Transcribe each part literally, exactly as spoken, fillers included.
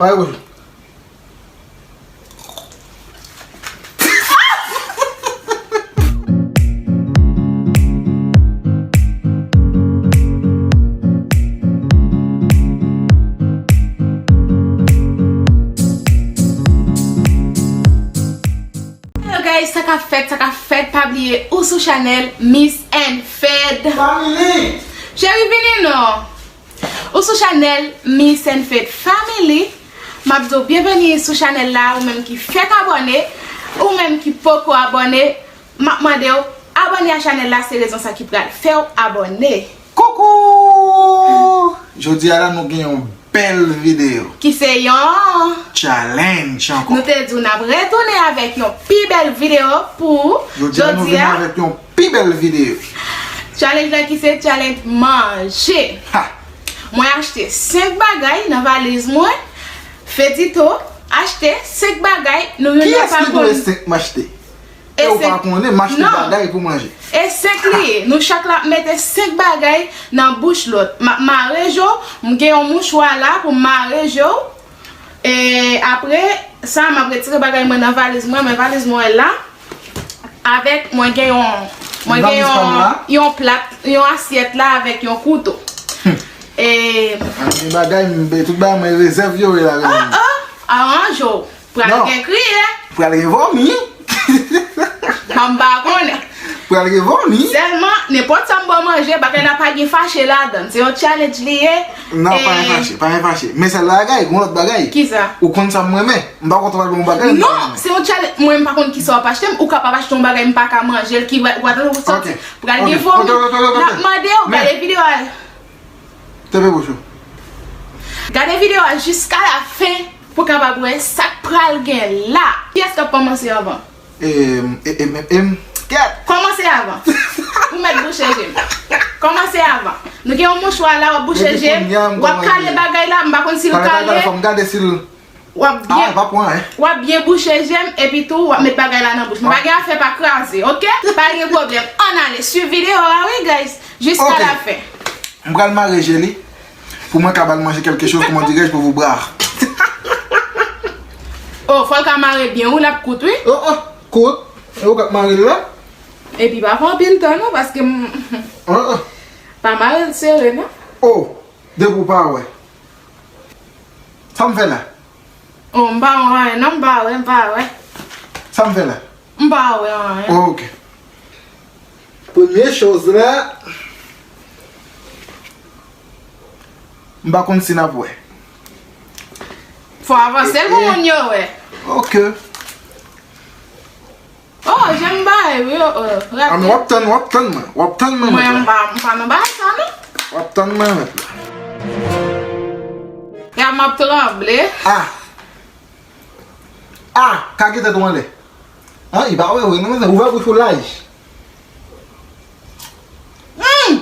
Bay bouch. Hello guys, sa k ap fèt, sa k ap fèt, pa bliye ou sou chanèl Miss and Fed. Family! Cheri, vini non. Ou sou chanèl Miss and Fed Family. M ap di w byenveni sou chanèl la, ou menm ki fèk abòne, ou menm ki poko abòne, m ap mande w abòne a chanèl la, se rezon sa ki pral fè w abòne. Koukou! Jodi a la nou gen yon bèl videyo. Ki se yon challenge ankò. Nou te di w n ap retounen avèk yon pi bèl videyo pou jodi a. Jodi a nou vin avèk yon pi bèl videyo. Challenge la ki se challenge manje. Ha! Mwen achte senk bagay nan valiz mwen. Fedito achte senk bagay, nou youn nan pa konn. Kiyès ki dwe senk m achte? E ou pa konnen, m achte bagay pou manje. E senk li ye. Nou chak la ap mete senk bagay nan bouch lòt. M ap mare je w, m gen yon mouchwa la pou m mare je w. E apre sa, m ap retire bagay mwen nan valiz mwen, men valiz mwen la. Avèk, mwen gen yon, mwen gen yon, yon plat, yon asyèt la avèk yon kouto. E ann gen bagay, m, tout bagay mwen rezèv yo ye la, oh, oh, aranje w. Pral gen kriye. Pral gen vòmi. Bon, m pa konnen. Pral gen vòmi. Sèlman, nenpòt sa m ba w manje, bagay la pa gen fache ladan l. Se yon challenge li ye. Non, pa gen fache, pa gen fache. Men sèl bagay, gon lòt bagay. Kisa? Ou konn sa m renmen. M pa konn sa w pral ban m yon bagay. Non, se yon challenge. Mwen, m pa konn kisa w ap achte m. Ou kapab achte yon bagay, m pa ka manje l, ki va, ou pral soti. Pral gen vòmi. N ap mande w, gade videyo a. Tepe bouch ou. Gade videyo a jiska la fen pou w kapab wè sa k pral gen la. Kiyès k ap kòmanse anvan? Em, e, em, em, em, kèt! Kòmanse avan. Ou mèt bouche je m. Kòmanse avan. Nou gen yon mouchwa la, w ap bouche je m. W ap kale bagay la, m pa konn si l kale. Fò m gade si l W ap byen, w ap byen bouche je m, epi tou, w ap met bagay la nan bouch. Men pa gen afè pa kraze, oke? Pa gen pwoblèm. Ann ale, swiv videyo a, wi, guys. Jiska la fen. M pral mare je li. Pou mwen ka ba l manje quelque chose, comment dirais-je, pou vou bra. Oh, fò l ka mare byen, wi, l ap kout, wi. Oh, oh, kout. E ou k ap mare l la? Epi pa fè anpil tan, non, paske m, oh, oh, pa mare l sere, non. Oh, depi w pa wè. Sa m fè la? Oh, m pa wè anyen, non, m pa wè, m pa wè. Sa m fè la? M pa wè anyen. Oh, ok. Premye choz la, m pa konn si n ap wè. Fò avanse l pou moun yo wè. Ok. Oh, je m bay, wi, oh, oh, rate. Ah, men w ap tann, w ap tann mwen. W ap tann mwen, mwen, m pa, m pa nan bagay sa, non. W ap tann mwen, mèt la. Ya, m ap tranble. Ah. Ah, kage tèt ou anlè. Ah, li pa wè, wè, non, men ouvè bouch ou laj. Hmm.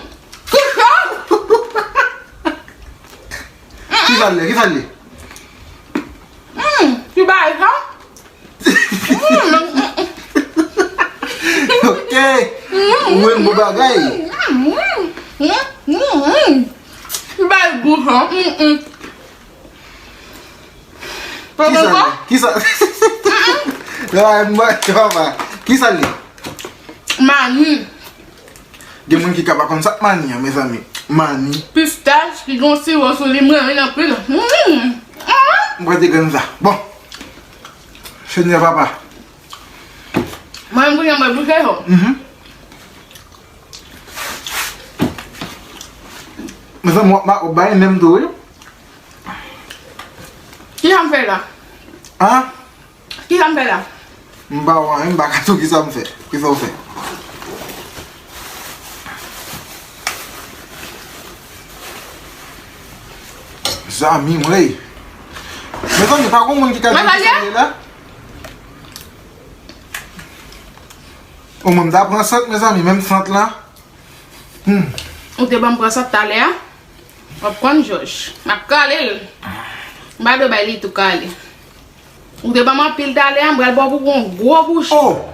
Kisa l ye? Kisa l ye? Hmm. Ki bagay sa? Ok. Ou menm bon bagay. Bay gou, han. Kisa l ye? Kisa? Yo, ay, mwen, yo, papa. Kisa l ye? Mani. Gen moun ki ka pa konn sa k mani an, mezanmi. Mani. Pistach ki gon siwo sou li, m renmen l anpil. Mm. Mm. M prete grenn sa. Bon. Senyè papa. Mwen, m kounye a, mwen bouche yo. Mhm. Mezanmi, w ap, w ap bay menm tou, wi. Kisa m fè la? An? Kisa m fè la? M pa wè anyen, m pa ka di w kisa m fè. Kisa w fè? Zanmi m, wey. Mezanmi, pa gon moun ki ka di m kisa m ye la? O mwen, m ta pran sant, mezanmi, menm sant lan. Hmm. Ou te ban m pran sant talè a? W ap konn jòj. M ap kale l. M pa dwe bay li tou kale. Ou te ban m anpil talè a, m pral ba w pou gon gwo bouch. Oh!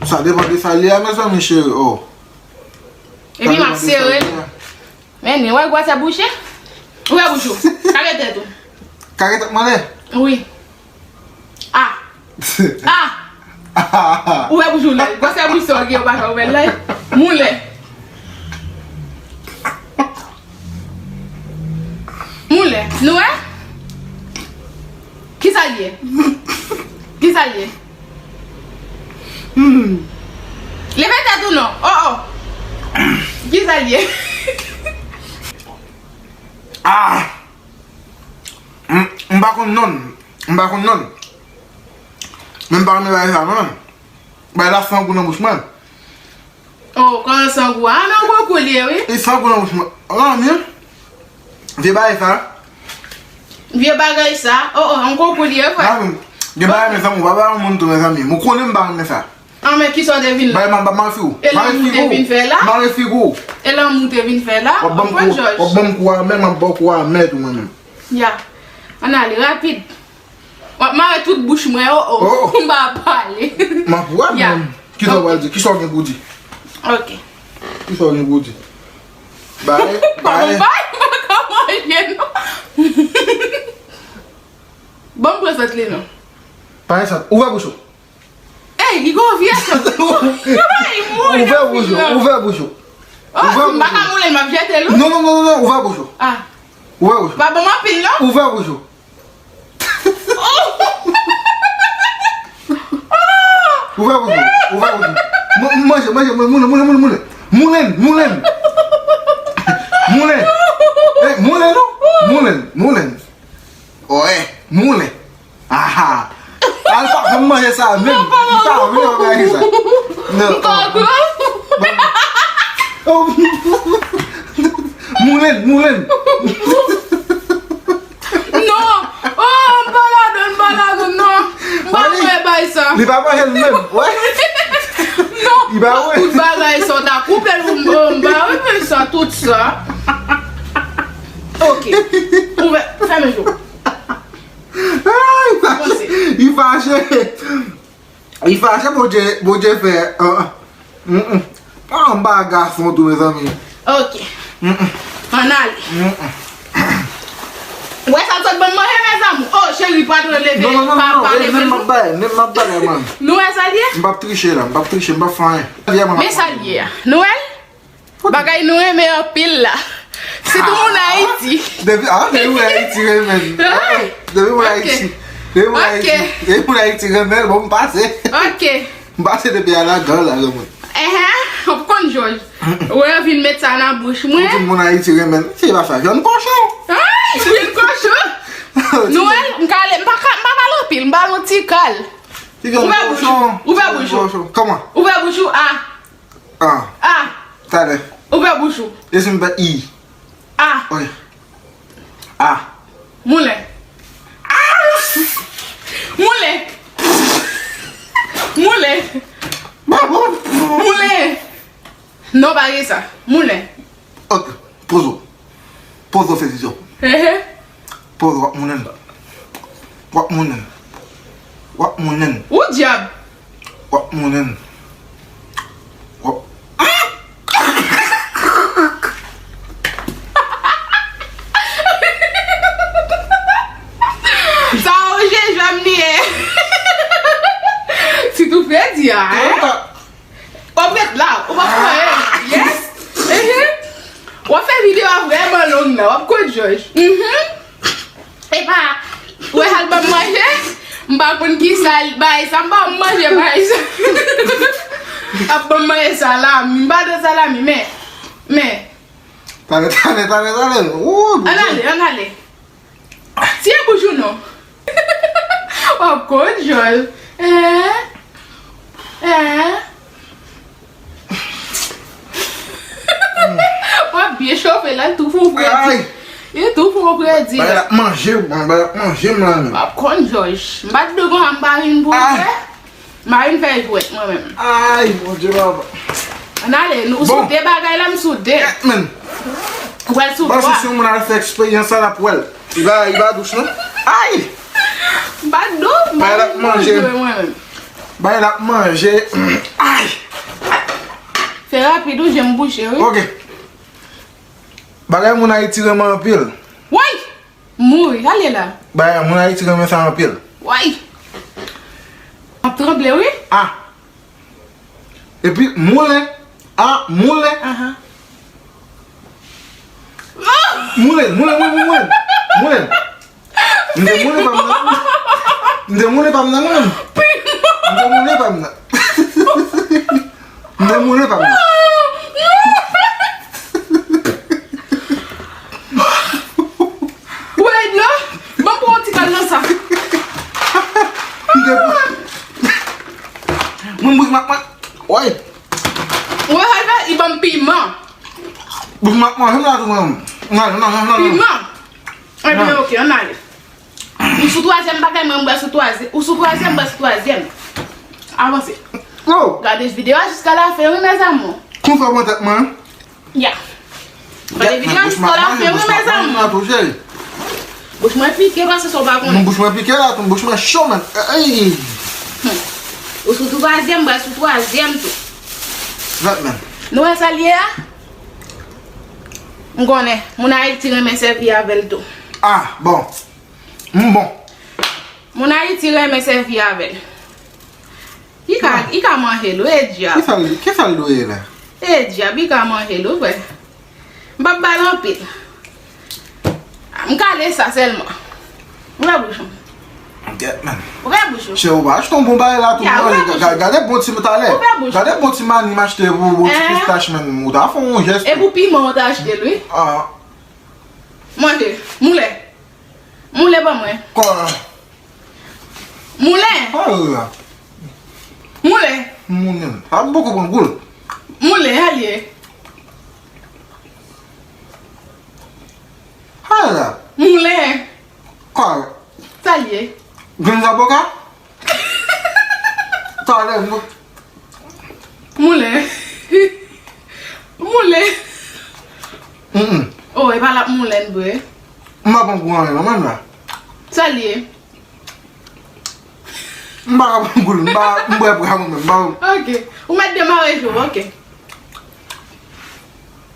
Sa depann de sa l ye a, mezanmi, cheri, oh. Epi m ap sere l. Men, ni wè gwosè bouch li? Ouvè bouch ou. Kare tèt ou. Kare tèt mwen lè? Wi. Ah. Ah. Ou wè bouch ou la. Gwosè bouch sa w gen, ou pa ka ouvè l la. Moulen. Moulen. Nou wè? Kisa l ye? Kisa l ye? Leve tèt ou non. Oh, oh. Kisa l ye? Ah! M, m pa konn non l. M pa konn non l. Men m pa renmen bagay sa non, men. Bagay la san gou nan bouch mwen. Oh, kòman san gou a? Ah, men yon gwo kou li ye, wi. E san gou nan bouch mwen. Lanmye. Vye bagay sa. Vye bagay sa. Oh, oh, yon gwo kou li ye, frè. Lanmye. Gen bagay, mezanmi, ou pa ba yon moun tou, mezanmi. Mwen konnen m pa renmen sa. Ah, men kisa w te vin la? Bay, m ap mare figi w. E lanmou te vin fè la? Mare figi w. E lanmou te vin fè la? W ap ban m kou, w ap ban m kou amè, m ap ba w kou amè tou mwen menm. Ya. Ann ale rapid. W ap mare tout bouch mwen, oh, oh. M pa pale. M ap wè menm. Kisa w pral di? Kisa w gen pou di? Ok. Kisa w gen pou di? Bay, bay. Bay, m pa ka manje, non. Ban m pran sant li, non. Pa gen sant. Ouvè bouch ou. Ey, li gon vye sant. Ey, moulen. Ouvè bouch ou, ouvè bouch ou. Oh, si m pa ka moulen, m ap jete l, wi. Non, non, non, non, non, ouvè bouch ou. Ah. Ouvè bouch ou. Pa ban m anpil, non. Ouvè bouch ou. Ouvè bouch ou, ouvè bouch ou. M-, manje, manje, manje, moulen, moulen, moulen, moulen. Moulen, moulen. Moulen. Ey, moulen, non. Moulen, moulen. Oye, moulen. Aha. Al pa fè m manje sa menm. M ta vle wè bagay sa. Non. M pa kwè. Oh. Moulen, moulen. Non. Oh, m pa ladan, m pa ladan, non. M pa kwè bay sa. Li pa manje l menm. Wè. Non. Li pa wè. Tout bagay sa, w ta koupe l pou m, oh, m pa renmen sa, tout sa. Ok. Ouvè, fèmen je w. Ay, li fache. Li fache. Li fache, Bondye, Bondye fè. Ah, ah. Mm, mm. Ah, m pa gason tou, mezanmi. Ok. Mm, mm. Ann ale. Mm, mm. Ou wè sa l sot ban m manje, mezanmi? Oh, cheri, pa t rele, pa pale. Non, non, non, non, non, men m ap bay, men m ap bay, man. Nou wè sa l ye? M p ap triche la, m p ap triche, m p ap fè anyen. Men sa l ye a. Nou wè l? Bagay nou renmen anpil la. Sitou moun Ayiti. Depi, ah, depi moun Ayiti renmen. Ah, depi moun Ayiti. Depi moun Ayiti. Depi moun Ayiti renmen, bon, m pase. Ok. M pase depi a la gan la, renmen. Enhen, w ap konn jòj. Ou wè, vin met sa nan bouch mwen. Tout moun Ayiti renmen. Se pa sa, vyann kochon. Ay, vyann kochon. Nou wè, m kale, m pa ka, m pa pale anpil, m pale yon ti kal. Ouvè bouch ou. Ouvè bouch ou. Kòman? Ouvè bouch ou, ah. Ah. Ah. Talè. Ouvè bouch ou. E si m fè i? Ah. Ok. Ah. Moulen. Ah. Moulen. Moulen. Moulen. Non, pa gen sa. Moulen. Ok. Pozo. Pozo, sezisyon. Ehe. Pozo, w ap moulen. W ap moulen. W ap moulen. Ou dyab. W ap moulen. W ap... Sa ou je jwè m li ye. Ti tou fè di a, hein? W ap ret la, ou p ap fè anyen. Yes. Ehe. W ap fè videyo a vrèman long nan, w ap konn jòj. Mhm. Epa, wè al ban m manje, m pa konn ki sa l bay sa, m pa manje bay sa. Ap ban m manje salami, m pa nan salami, men, men. Talè, talè, talè, talè. Ann ale, ann ale. Tiye bouch ou non. W ap konn jòj. Eh. Eh. W ap byen chofe la, l tou fè w fredi. Ay. Li tou fè w fredi. Bagay la ap manje m, bagay la ap manje m la menm. W ap konn jòj. M pa t di w konsa m pa vin pou ou frè. M pa vin fè jwèt mwen menm. Ay, Bondye papa. Ann ale, nou sou de bagay la, m sou de. Kèt menm. Ou pral sou twa. Panse si yon moun al fè eksperyans sa, l ap wè l. Li pa, li pa dous non. Ay! M pa dous, m pa vin pou jwe mwen menm. Bagay la ap manje. Ay! Fè rapid ou, je m bouche, wi. Ok. Bagay moun Ayiti renmen anpil. Woy! Mouri, ale la. Bay, moun Ayiti renmen sa anpil. Way. M ap tranble, wi. Ah. Epi, moulen. Ah, moulen. Aha. Moulen, moulen, moulen, moulen. Moulen. M te moulen pa m nan. M te moulen pa m nan, moulen. M te moulen pa m nan. M te moulen pa m nan. Woy, dlo. Ban m pran yon ti kal nan sa. M te moulen. Mwen, bouch mwen, mwen. Woy. Woy, Alva, li ban m piman. Bouch mwen, mwen, mwen, mwen, mwen, mwen, mwen, mwen. Piman. Ebyen, oke, ann ale. Ou sou twazyèm bagay, mwen, m bwè sou twazyèm. Ou sou twazyèm, m bwè sou twazyèm. Avanse. Oh! Gade videyo a jiska la fen, wi, mes amours. Konsa w pran tèt mwen? Ya. Gade videyo a jiska la fen, wi, mes amours. Bouch mwen pike, paske sa w pa konnen. Bouch mwen pike la, tou, bouch mwen cho, man. Ey! Hmm. Ou sou twazyèm, m bwè sou twazyèm, tou. Gad, man. Nou wè sa l ye a? M konnen, moun Ayiti renmen sèvi avè l tou. Ah, bon. M bon. Moun Ayiti renmen sèvi avè l. Li ka, li ka manje l, wi, e dyab. Kisa l, kisa l dwe ye la? E dyab, li ka manje l, wi, frè. M p ap ba l anpil. M kale sa sèlman. Ouvè bouch ou. Gèt, man. Ouvè bouch ou. Chè, ou pa achte yon bon bagay la tou. Ya, ouvè bouch ou. Gade bon ti talè. Ouvè bouch ou. Gade bon ti mani m achte pou bon ti pistach, man. Ou ta fè yon jès. E pou piman ou ta achte l, wi. Ah. Manje. Moulen. Moulen ban mwen. Kò. Moulen. Kò la. Moulen. Moulen. Sa poko pran goul. Moulen, sa l ye. Kò la. Moulen. Kò la. Sa l ye. Grenn zaboka? Talè, mwen. Moulen. Moulen. Mm, mm. Oh, e pa l ap moulen vre. M pa pran kou anyen non, menm la. Sa l ye? M pa ka pran kou l, m pa, m bwè bra mwen menm, m pa. Ok. Ou mèt demare jou, ok.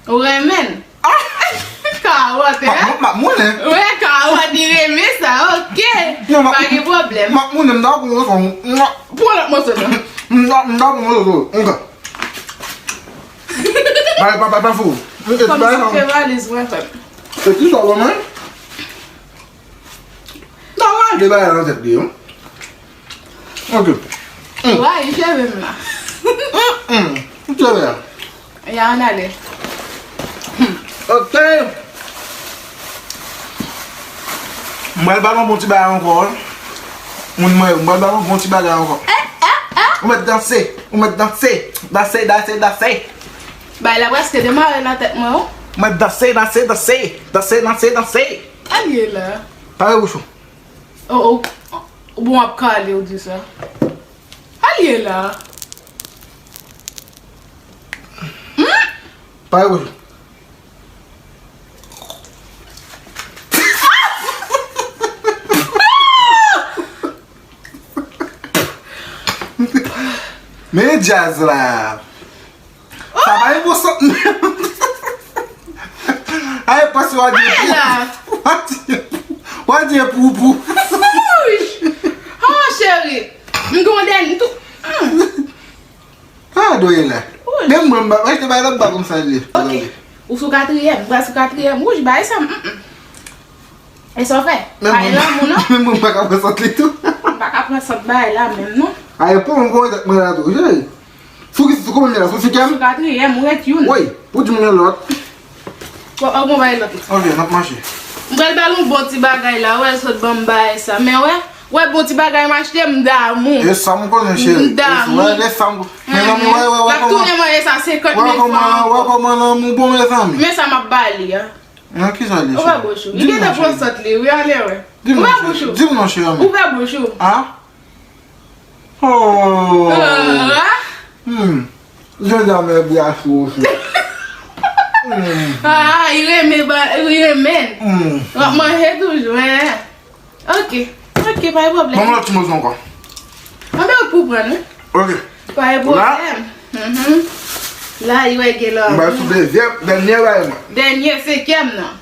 Ou renmen l. Ah! Kawòt, eh? M ap, m ap moulen. Wè, kawòt, li renmen sa, ok. Non, m ap, pa gen pwoblèm. M ap moulen, m ta pran yon sò. Pran lòt mòso, non. M ta, m ta pran yon sò. Ok. Bay, bay, bay, bay, fou. Kòm si se valiz mwen, frè m. Se ki sa, mwen? Nan lage bagay nan tèt li, wi. Ok. Mm. Rayi cheve m la. Mm, mm. Cheve a. Ya, ann ale. Ok. M pral ba nou bon ti bagay ankò, wi. Moun mwen yo, m pral ba nou bon ti bagay ankò. Eh, eh, eh. Ou mèt danse, ou mèt danse. Danse, danse, danse. Bay la prèske demare nan tèt mwen, wi. Ou mèt danse, danse, danse. Danse, danse, danse. Sa l ye la? Pare bouch ou. Oh, oh. Bon, w ap kale, ou di sa. Sa l ye la? Hmm? Pare bouch ou. Men djaz la. Sa pa enpòtan menm. Ay, pase w a di. Ala. W a di, w a di poupou. Wouch! Oh, cheri. M gen yon dènye tou. Mm. Ah, doye la. Wouch. Men mwen, m pa achte bagay la, m pa konn sa l ye. Ok. Ou sou katriyèm, m pral sou katriyèm. Wouch, bagay sa, mm, mm. E sa w fè? Bay lanmou, non? Men mwen, m pa ka pran sant li tou. M pa ka pran sant bagay la menm, non. Ay, pou mwen, mwen la tou, cheri. Sou ki, sou konbyen la? Sou senkyèm? Sou katriyèm, ou ret youn. Wi, pou di m gen lòt. Bon, ok, bon, bay lòt la. Ok, n ap mache. M pral ba l yon bon ti bagay la, wè, l sot ban m bagay sa. Men wè, wè, bon ti bagay m achte, m damou. E sa m konnen, cheri. M damou. Wè, e sa m, mezanmi, wè, wè, wè kòman, wè kòman, wè kòman lanmou bon, mezanmi. Men sa m ap ba li a. Nan kisa li, cheri? Ou wè bouch ou. Li gentan pran sant li, wi, ale wè. Ou wè bouch ou. Di m non, cheri. Ou wè bouch ou. Ah? Oh. Ah. Hmm. Jodi a mwen bra sou ou, cheri. Hmm. Ah, li renmen ba, li renmen. Hmm. W ap manje toujou, hein. Ok. Ok, pa gen pwoblèm. Ban m lòt ti moso ankò. Anben ou pou pran, wi. Ok. Pa gen pwoblèm. Mhm. La, li wè gen lòt. M pral sou dezyèm, dènye bagay mwen. Dènye, senkyèm nan.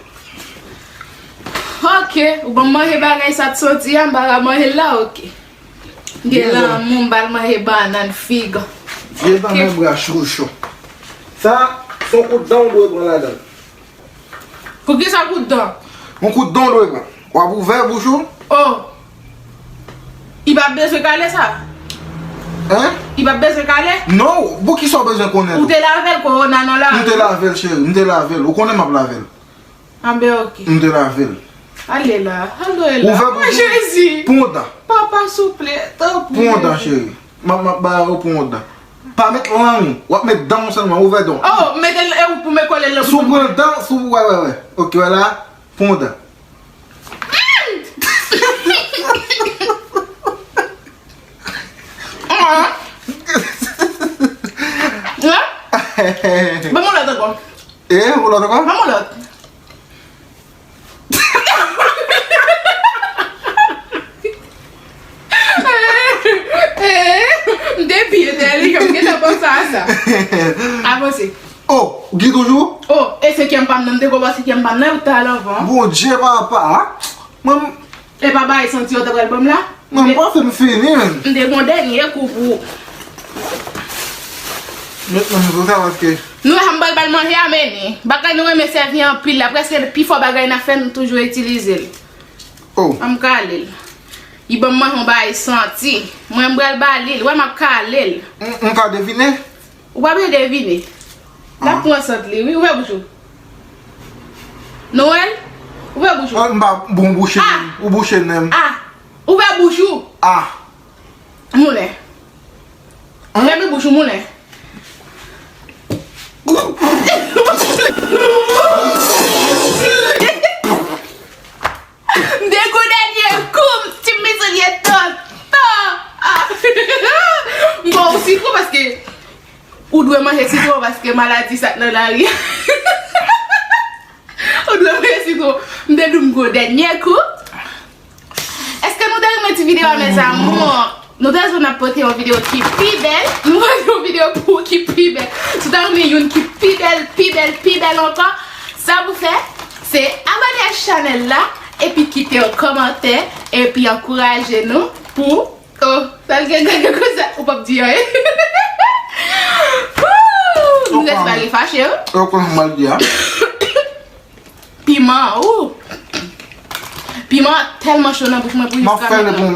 Ok, ou ban m manje bagay sa t soti a, m pa ka manje l la, ok. Gen lanmou, m ba l manje bannann, fig. Vye bannann bra chouchou. Sa, se yon kout dan w dwe pran ladan l. Poukisa kout dan? Yon kout dan w dwe pran. W ap ouvè bouch ou. Oh. Li pa bezwen kale sa? Hein? Li pa bezwen kale? Non, poukisa w bezwen konnen tou? Ou te lave l, kowona nan la. M te lave l, cheri, m te lave l. Ou konnen m ap lave l. Anben, ok. M te lave l. Ale la, ale la. Ouvè bouch ou. Jezi! Pran dan. Papa, souple, tanpri. Pran dan, cheri. M ap, m ap ba ou pran dan. Pa met lang ou. W ap met dan w sèlman. Ouvè dan w. Oh, mete l, e ou pou mwen kole l. Si w pran dan, si w, wè, wè, wè. Ok, wè la. Pran dan. Ban m yon lòt ankò. E, yon lòt ankò? Ban m yon lòt. M te pi entèlijan, m gentan panse a sa. Avanse. Oh, ou gen toujou? Oh, e senkyèm pa m nan, m te konn wè senkyèm pa m nan, ou t al anvan. Bondye papa, a? Mwen, m- E pa bagay santi yo te pral ban m la? Mwen, m panse m fini, menm. M te gon dènye kou pou ou. Met nan mikwo sa, paske nou wè sa m pral ba l manje a, men bagay nou renmen sèvi anpil la, prèske pi fò bagay n ap fè, nou toujou itilize l. Oh. An m kale l. Li ban m manje yon bagay santi. Mwen, m pral ba li l. Wè, m ap kale l. M, m ka devine? Ou pa bezwen devine. L ap pran sant li, wi. Ouvè bouch ou. Noël, ouvè bouch ou. Ah, m pa bon bouche. Ah, ou bouche nen m. Ah, ouvè bouch ou. Ah. Moulen. Fèmen bouch ou, moulen. M te gon dènye kou, m ti misye tonton. Ah. M ba w sitwon paske ou dwe manje sitwon paske maladi sa k nan lari a. Ou dwe manje sitwon. M te di w m gon dènye kou. Èske nou te renmen ti videyo a, mes amours? Nou te di w n ap pote yon videyo ki pi bèl. Nou pote yon videyo pou ki pi bèl. Si w ta renmen youn ki pi bèl, pi bèl, pi bèl ankò, sa pou fè, se abòne ak chanèl la, epi kite yon kòmantè, epi ankouraje nou pou, oh, sa l gen gade konsa, ou p ap di anyen. Woo! Nou rete pa gen fache, wi. Ou konn sa m pral di a? Piman, ou! Piman an tèlman cho nan bouch mwen pou jiska mentnan. M ap fè l pou,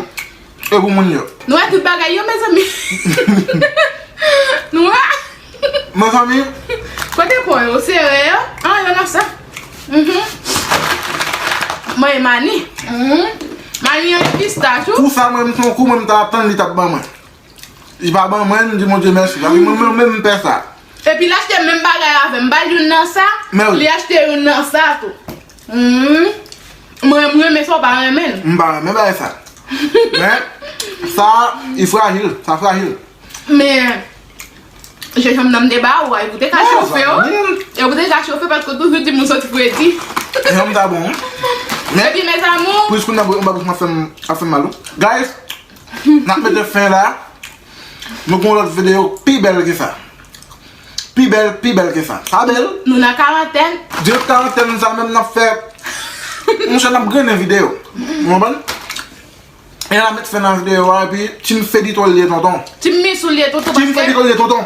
e pou moun yo. Nou wè tout bagay yo, mezanmi. Nou wè? Mezanmi. Kote pwen yo? Sere yo? Ah, yo nan sa. Mhm. Mwen e mani. Mhm. Mani an e pistach, ou. Pou sa, mwen, m se yon kou, mwen, m ta ap tann li t ap ban mwen. Li pa ban mwen, m di Bondye mèsi. Paske mwen, mwen menm, m pè sa. Epi l achte menm bagay avè m. M ba l youn nan sa, li achte youn nan sa tou. Hmm. Mwen, m renmen sa, w pa renmen l. M pa renmen bagay sa. Men, sa, li frajil. Sa frajil. Men, jenjanm nan m te ba ou a, epi w te ka chofe w. Epi w te ka chofe paske w toujou di moun soti fredi. Jenjanm ta bon, wi. Men, epi, mes amours, plis kounye a, m pa bouch mwen ap fè m, ap fè m mal, wi. Guys, n ap mete fen la. Nou gen yon lòt videyo pi bèl ke sa. Pi bèl, pi bèl ke sa. Sa bèl. Nou nan karantèn. Dirèk karantèn sa menm n ap fè. Monchè, n ap grennen videyo. Ou konprann? E n ap met fen nan videyo a, epi Team Fedito l ye tonton. Team Misou l ye tonton. Team Fedito l ye tonton.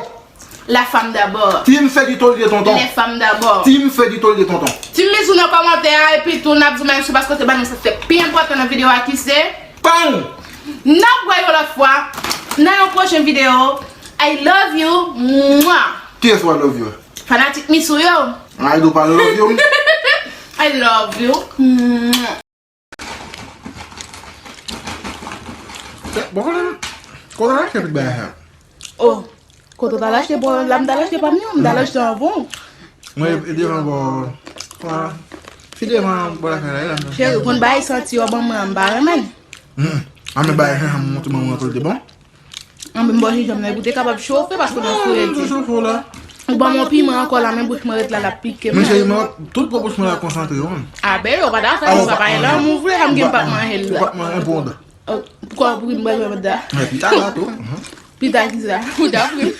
La femme d'abord. Team Fedito l ye tonton. Les femmes d'abord. Team Fedito l ye tonton. Team Misou nan kòmantè a, epi tou n ap di mèsi paske w te ban nou sa k te pi enpòtan nan videyo a ki se Pam! N ap wè yon lòt fwa nan yon pwochen videyo. I love you. Mwah! Kiyès ou I love you? Fanatik Misou yo. Ay, do pa love you. I love you. Mwah! Bon, kote w achte tout bagay sa? Oh. Kote w t al achte? Bon, la m t al achte pa m yo, m t al achte anvan w. Mwen, e devan bò, ah, se devan bò lakay la, e la m t al. Cheri, konn bagay santi yo ban mwen an, m pa renmen l. Hmm. A, men bagay jenjanm mwen montre mwen pou l te bon. An, men m ba w jenjanm nan, epi w te kapab chofe paske w nan fredi. Ou ban m yon piman ankò la, men bouch mwen ret la, l ap pike m. Men cheri, men tout pwòp bouch mwen la konsantre, wi. A, ben, yo pa ta fè, yo pa pa gen lanmou vre, sa m gen m p ap manje l la. Ou p ap manje pou yon dan. Oh, poukò pou m bezwen manda? Epi ala tou. Pita ki sa? Ou ta pri.